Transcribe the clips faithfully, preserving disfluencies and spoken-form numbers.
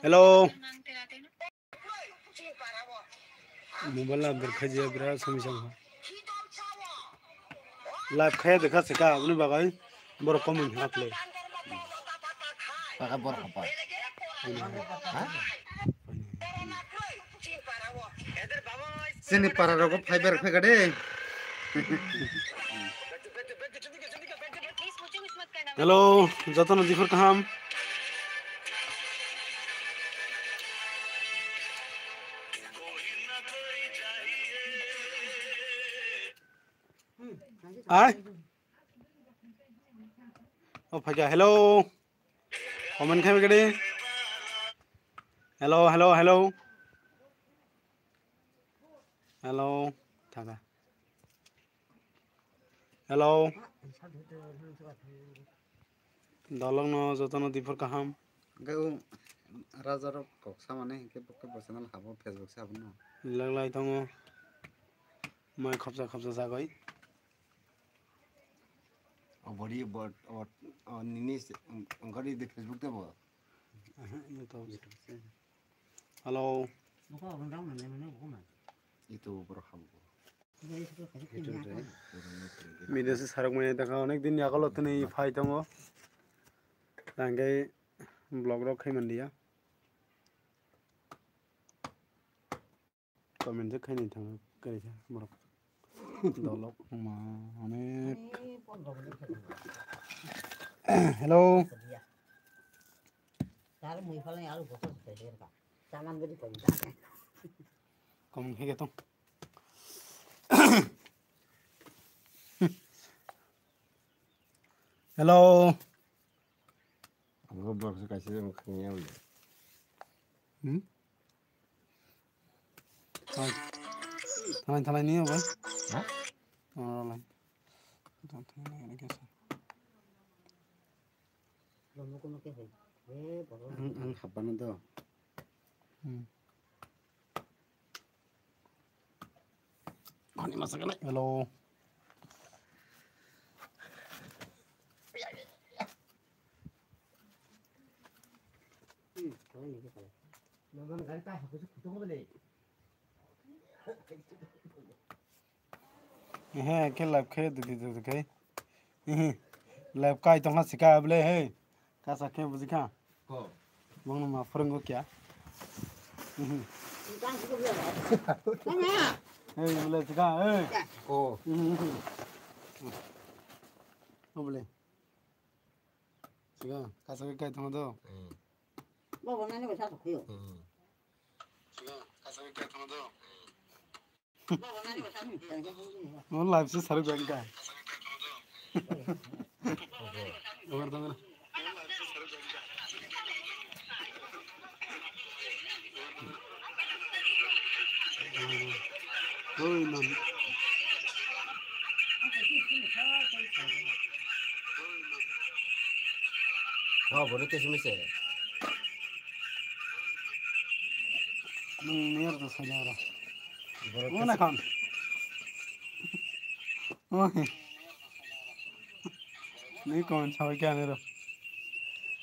Hello. Mobile update khaijak, birat somisa wngkha. Live khaiya de kha se ka, aboni bagwi borok comment hap le. Saka borok hapa. Ha? Chini para rogo fiber phega de. Hello, jotono diphar kaham. Ai. O phaikha, hello. Comment khai gede. Hello, hello, hello. Hello. Thaka. Hello. Dolongno jotono diphar kaham. Hwnkhe o rajarok kok samani hwnkhe bo khe bo channel habo, Facebook se habo no. Lag lai tongo. Mai khopsa khopsa sagoi. O body bo, o, o nini se, um, ongkari di Facebook te bo. Aha, YouTube. Hello. Itu borok habo. Video se sarok mani dakha, onek din yakolo tini phai tongo. Tangke vlog rok khai manliya. Comment je khaini thango, kari kha borok. Dolok ma onek. Hello. Comment khai tong. Hello. Ang vlog se kaisa khanya wngya. Hmm? Thalai, thalai ni obo? Ha? Oh, lai. Thalai ni obo. Ang, ang habano do. Hmm. Hello. Ehe, khe live khe didi didi khe. Ehe, live kai tongkha sika bole he. Kasa khe buji kha. Ko. Bongno ma phwrwngo kya? Ehe. He, bole sika, he. Ko. Ehe. O bole. Sika, kasa khe kai tongkha do. Hmm. Bobo nani bo sa thok khayo. Hmm. Sika, kasa khe kai tongkha do. Mo live se saruk bangka. Obar dong. Oi, man. Oh, boro khe simi se. Nwng ner do sanya ora. Borok. Mo na khan. Oi. Ni comment sabai kya nero.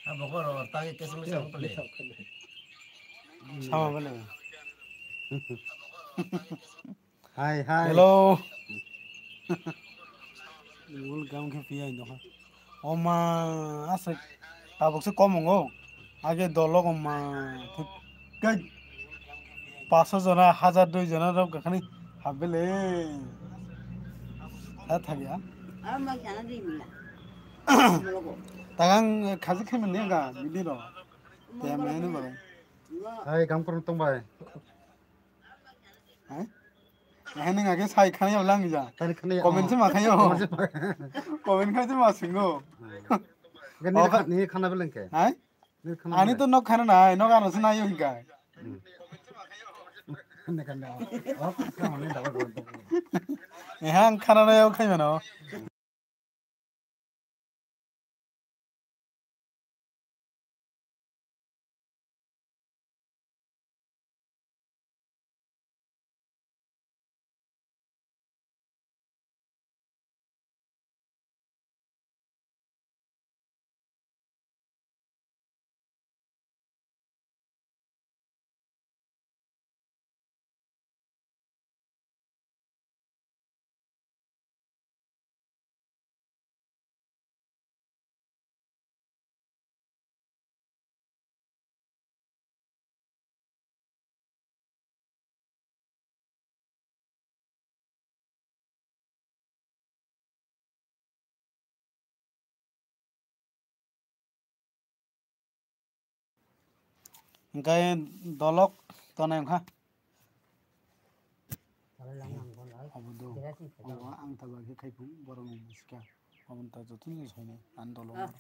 Abo ko ro ta ke kesem sa ko le. Sama bole. Hai, hai. Hello. Welcome khe phiyai doha. Oma, aswk tabuk se kom wngo. Age dolok oma, thik kai. Paso jona, hajar dui jona rok gakhani habele. Ha thagya. Tagang khaji khaimani ga bidi ro. Te mene ba. Hai, kam kono tong bai. Hai? Hai, nwng age sai khana ya lang ja. Tani khana ya. Comment se ma khayo. Comment se ma khayo. Comment khai se ma singo. Gani. Oka- Khana, ni khana beleng ke. Hai? Ni khana. Ani beleng. To nok khana nai, nok ano se nai yung ka. Hmm. Ni khana. Oh, khana ni dabar. Eh, ang khana nai, ok khai mano. Hwnkhe dolok tonai wngkha. Obo do. Obo ang tabagwi khai phung borok ni sikha. Obo ta joto ni sainai ang dolok.